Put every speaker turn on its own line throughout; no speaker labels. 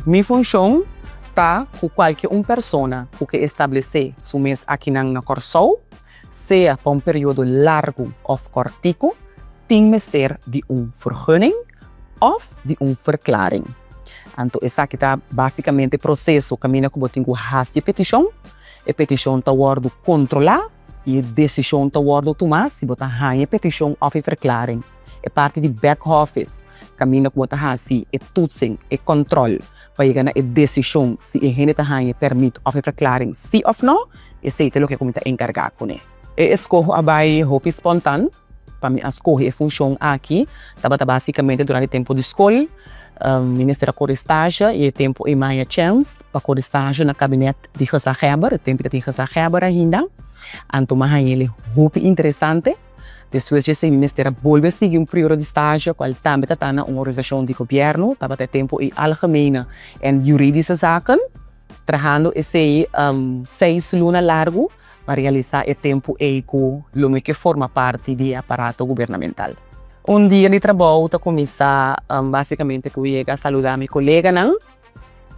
Mi funshon ta ku kualke un persona ku ke establesé su mes akinan na Kòrsou, sea pa un periodo largu òf kòrtiku, tin mester di un vergunning òf di un verklaring. Anto esaki ta básikamente proseso kaminda ku bo tin ku hasi e petishon. E petishon ta wòrdu kontrolá i e desishon ta wòrdu tumá si bo ta haña e petishon òf e verklaring. E parti di back office kaminda ku bo ta hasi e toetsing, e kòntròl pa yega na e desishon si e hende ta haña e pèrmit òf e verklaring sí òf nò, esei ta loke ku mi ta enkargá kuné. E eskoho a bai hopi spontan pa mi a skohe e funshon aki tabata básikamente durante tempu di skol. Mi mester a kore stage i e tempu ei mi a haña chèns pa kore stage na kabinèt di gezaghèber, e tempu ta tin gezaghèber ainda. Anto mi a haña el hopi interesante. Despues dje esei mi mester a bolbe sigui un periodo di stage cual tambe ta ta na un organisacion di gobierno, tabata e tempo ei Algemene en Juridische Zaken, trahando esei seis luna largu pa realisa e tempo ei cu lo mi ke forma parti di e aparato gubernamental. Un dia di trabou ta cuminsa basicamente cu yega a saluda mi coleganan.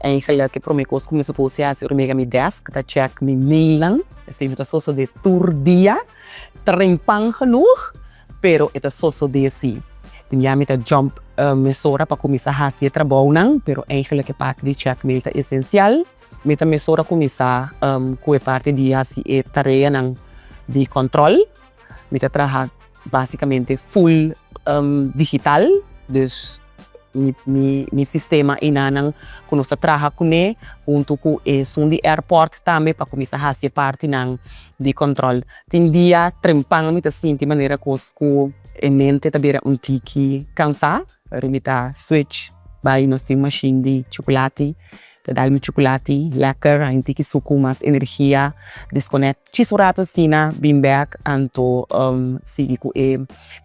Eigenlijk e prome kos ku mi supose hasi ora mi yega mi desk ta check mi mailnan, esei no ta sosode tur dia, trempan genoeg, pero e ta sosode si. Tin bia mi ta jump mesora pa kuminsá hasi e trabounan, pero eigenlijk e parti di check mail ta esensial. Mi ta mesora kuminsá ku e parti di hasi e tareanan di kòntròl. Mi ta traha basikamente full digital, dus mi sistema einanan ku nos ta traha kuné huntu ku esun di airport tambe pa kuminsá hasi e partinan di kòntròl. Tin dia trempan mi ta sinti manera kos ku e mente ta bira un tiki kansá, pero mi ta switch bai nos tin mashin di chukulati. Ta dal mi chukulati lekker, a henti ki suku mas energia, disconnect chis un rato asina, bin bek, anto sigui ku e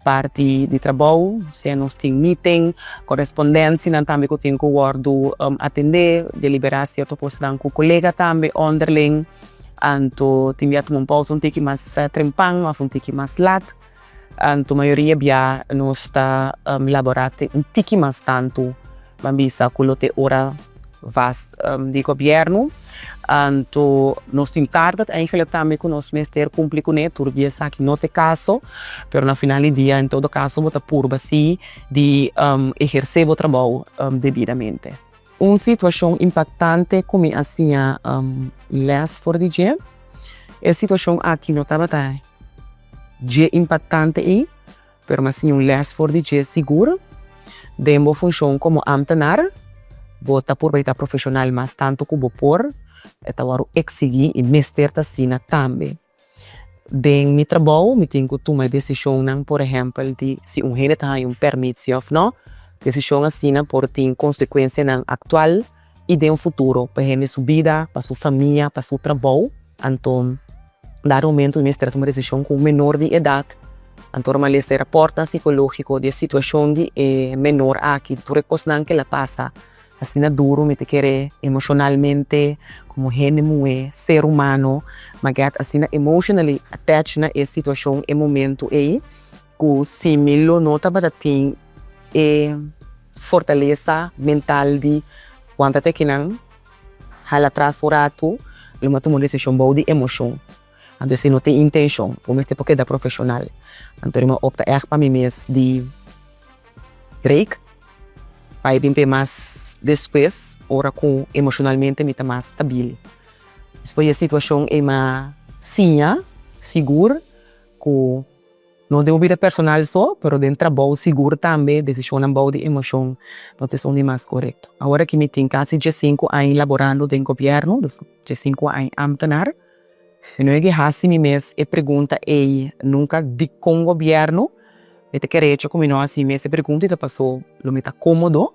parti di trabou, sea nos tin meeting, korespondensianan tambe ku tin ku wòrdu atendé, deliberá sierto kosnan ku kolega tambe onderling, anto tin bia tuma un pousa un tiki mas trempan òf un tiki mas lat, Anto mayoria bia nos ta laborá te un tiki mas tantu, ban bisa ku lo te ora vast di gobièrnu. Anto nos tin target eigenlijk tambe ku nos mester kumpli kuné, tur dia esaki no ta e kaso, pero na final di dia en todo kaso bo ta purba si di ehersé bo trabou debidamente. Un situashon impaktante ku mi a siña lès for di dje, e situashon aki no tabata dje impaktante ei, pero mi a siña un lès for di dje sigur. Den bo funshon komo ámtenar, bo ta purba di ta profeshonal mas tantu ku bo por, e ta wòrdu eksigí i mester ta asina tambe. Den mi trabou mi tin ku tuma e desishonnan, por ehèmpel di si un hende ta haña un pèrmit si òf nò. Desishon asina por tin konsekuensianan aktual i den futuro pa hende su bida, pa su famia, pa su trabou. Anto dado momento mi mester a tuma desishon ku un menor di edat, anto ora mi a lesa e raportnan sikológiko di e situashon di e menor aki, tur e kosnan ku el a pasa asina duru, mi ta kere emoshonalmente komo hende muhé, ser humano, mi a get asina emotionally attached na e situashon, e momento ei, ku si mi lo no tabata tin e fortalesa mental di wanta te kinan hala atras un ratu, lo mi a tuma un desishon bou di emoshon. Anto esei no ta e intenshon, bo mester por keda profeshonal. Anto mi a opta ègt pa mi mes di break, pa e bin p'e mas despues ora ku emoshonalmente mi ta mas stabil. Despues di e situashon ei mi a siña sigur ku. No den bo bida personal so, pero den trabou sigur tambe desishonnan bou di emoshon no ta esun di mas korekto. Awor aki mi tin kasi diesinku aña laborando den gobièrnu, dus diesinku aña ámtenar. Mi no yega hasi mi mes e pregunta ei nunka dikon gobièrnu. Mi ta kere hecho ku mi no hasi mi mes e pregunta i ta paso lo mi ta kómodo.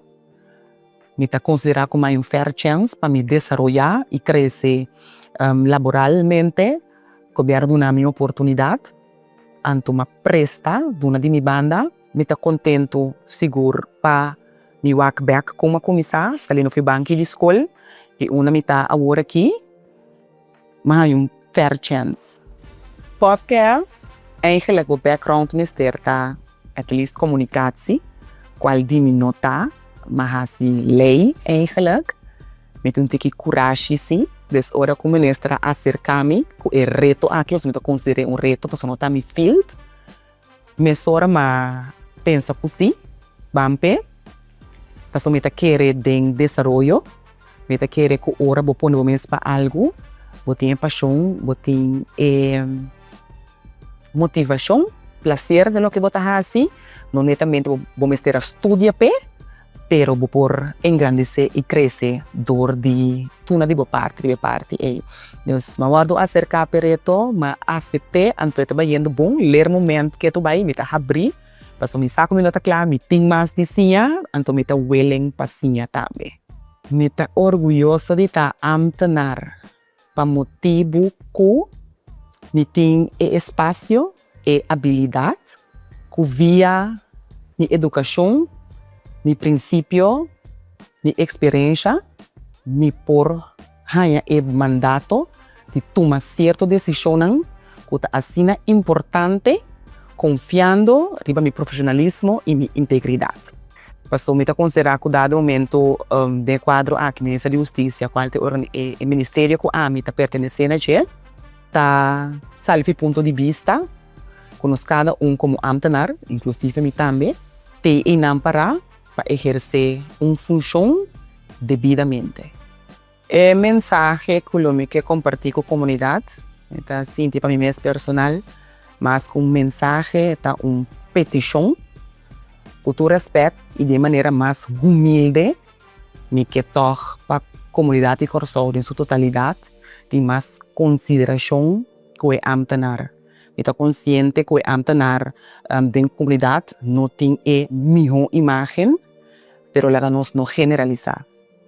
Mi ta konsiderá ku mi hay un fair chèns pa mi desaroyá i krese laboralmente. Gobièrnu duna mi oportunidat. Anto m'a presta duna di mi banda. Mi ta kontentu sigur pa mi wak bek kon m'a kuminsá saliendo for e banki di skol i unda mi ta awor aki. M'a haña un fair chance. Podcast, Eigenlijk bo background mester ta at least komunikatie, kual di mi no ta. M'a hasi lei eigenlijk. Mi tin un tiki kurashi si, des ora ku minister a aserká mi ku e reto aki, pasobra mi ta konsider'é un reto pasobra no ta mi field, mesora m'a pensa ku si, ban p'e, pasobra mi ta kere den desaroyo, mi ta kere ku ora bo pone bo mes pa algu, bo tin e pashon, bo tin e motivashon, plaser den loke bo ta hasi, no netamente bo mester a studia p'e, pero bo por engrandesé i krese dor di tuna di bo parti riba e parti ei. Dus m'a wòrdu aserká p'e reto, m'a asept'é, anto e ta bayendo bon, ler moment ke ta bai mi ta habrí, pasobra mi sa ku mi no ta kla, mi tin mas di siña, anto mi ta willing pa siña tambe. Mi ta orguyoso di ta ámtenar pa motibu ku mi tin e espasio, e abilidat ku via mi edukashon, mi prinsipio, mi eksperensha mi por haña e mandato di tuma sierto desishonnan ku ta asina importante konfiando riba mi profeshonalismo i mi integridat. Pasobra mi ta konsiderá ku dado momento den e kuadro aki Minister di Hustisia kual ta e e ministerio ku ami ta pertenesé na dje ta sali fi punto di bista ku nos kada un komo ámtenar, inklusive mi tambe, te einan pará pa ehersé un funshon debidamente. E mensahe ku lo mi ke kompartí ku komunidat, mi ta sinti pa mi mes personal, mas ku un mensahe ta un petishon. Ku tur rèspèt i di e manera mas humilde mi ke tòg pa komunidat di Kòrsou den su totalidat tin mas konsiderashon ku e ámtenar. Mi ta konsiente ku e ámtenar den komunidat no tin e mihó imágen, pero laga nos no generalisá.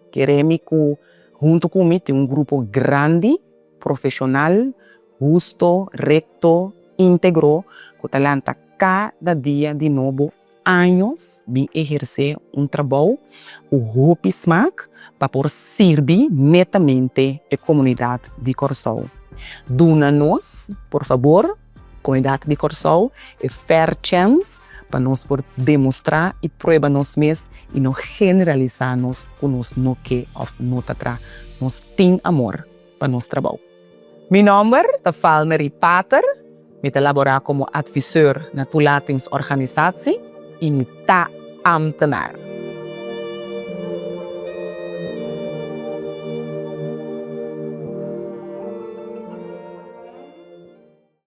Kere mi ku huntu ku mi tin un grupo grandi, profeshonal, husto, rekto, íntegro ku ta lanta kada dia di nobo años bin ehersé un trabou ku hopi smak pa por sirbi netamente e komunidat di Kòrsou. Duna nos, por fabor, Komunidat di Kòrsou e fair chance pa nos por demostrá i prueba nos mes i no generalisá nos ku nos no ke òf no ta traha. Nos tin amor pa nos trabou. Mi nòmber ta Valmery Pater, mi ta laborá komo adviseur na Toelatingsorganisatie i mi ta ámtenar.